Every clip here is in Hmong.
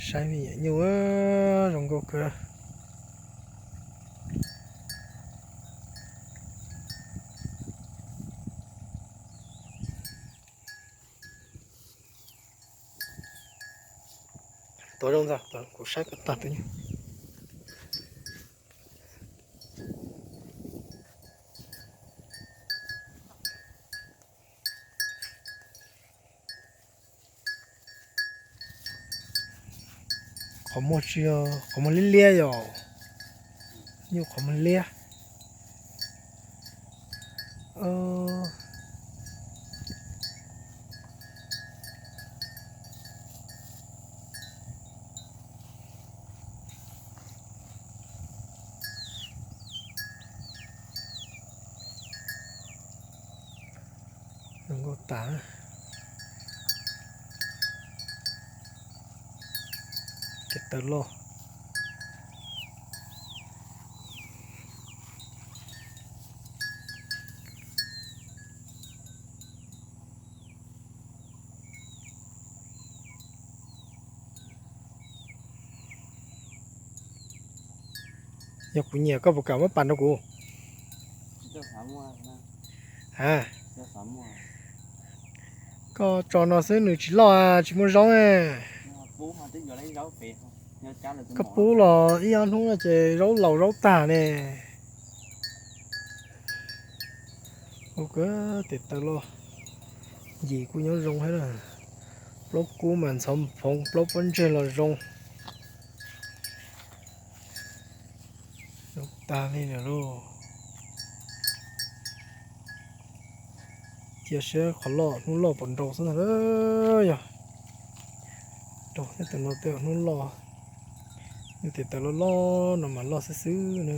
Saib me nyuam nyuj zoo nkauj kawg. Tuav zoo ntag, kuv saib kom tag tus nyuj. Qhov muag tsis yog qhov muag liab liab yom, nyuj qhov muag liab. Zoo nkauj tas. Tes taw loj. Yog kuv nyiam koj puas kam muab pas rau kuv? A, koj tso no xwb nws tsis loj, tsis muaj zaub. Koj pub los ib ob hnub no ces zaub laus zaub tag ne. Ua kawg tes taw loj. Yim kuj nyob zoo thiab na. Plaub kub mas ntxhov phoov, plaub pob ntseg los zoo. Zoo tag li lawm lauj. Cia saib qhov loj hnub loj puas nrau xwb ntag. Yog nrau thiab, tus no tej hnub loj. Nyuj tes taw loj loj no mas loj xwb xwb na.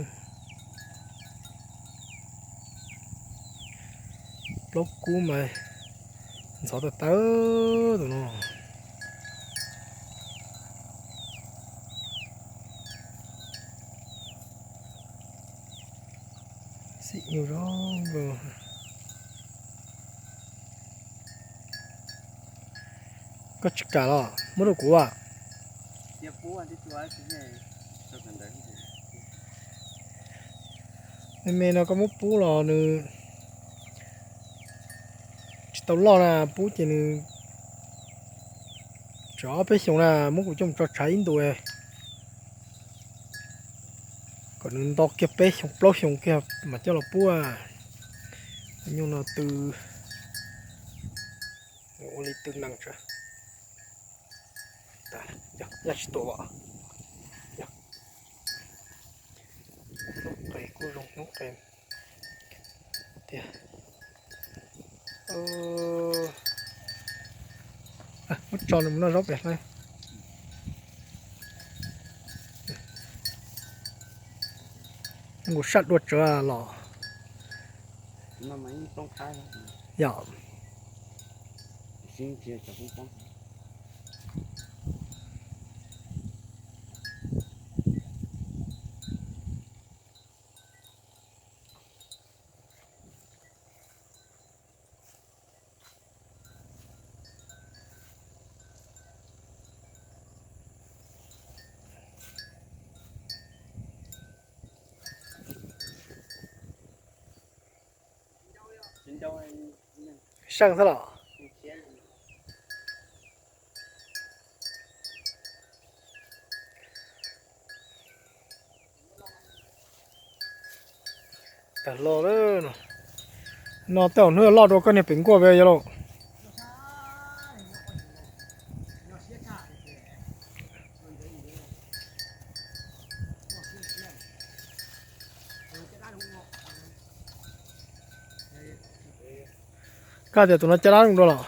Plaub kub mas ntxhov tawv tawv tus no. Xim nyuj zoo nkauj. Koj tsis kam los muab rau kuv as. Me me no koj muab pub los nws tsis tau loj na, pub ces nws tsam ob peb xyoos na, muab kuv coj mus tso tshav ib ntus kom nws nto kiag peb xyoos plaub xyoos kiag mam coj los pub. Nyuj no tw, ua li tw nees. Yog tsis tuaj, hnub qes kuj zoo hnub qes tiag. Muab tso nws mus noj zaub pem hlab. Nkaus saj dua tsawv los. Yog. Seej xwb los. Tawg loj lawm no. No tej zaum hnub loj dua koj niag pem nkuaj ve yog lauj. Koj tias tus no caj dab zoo dua los?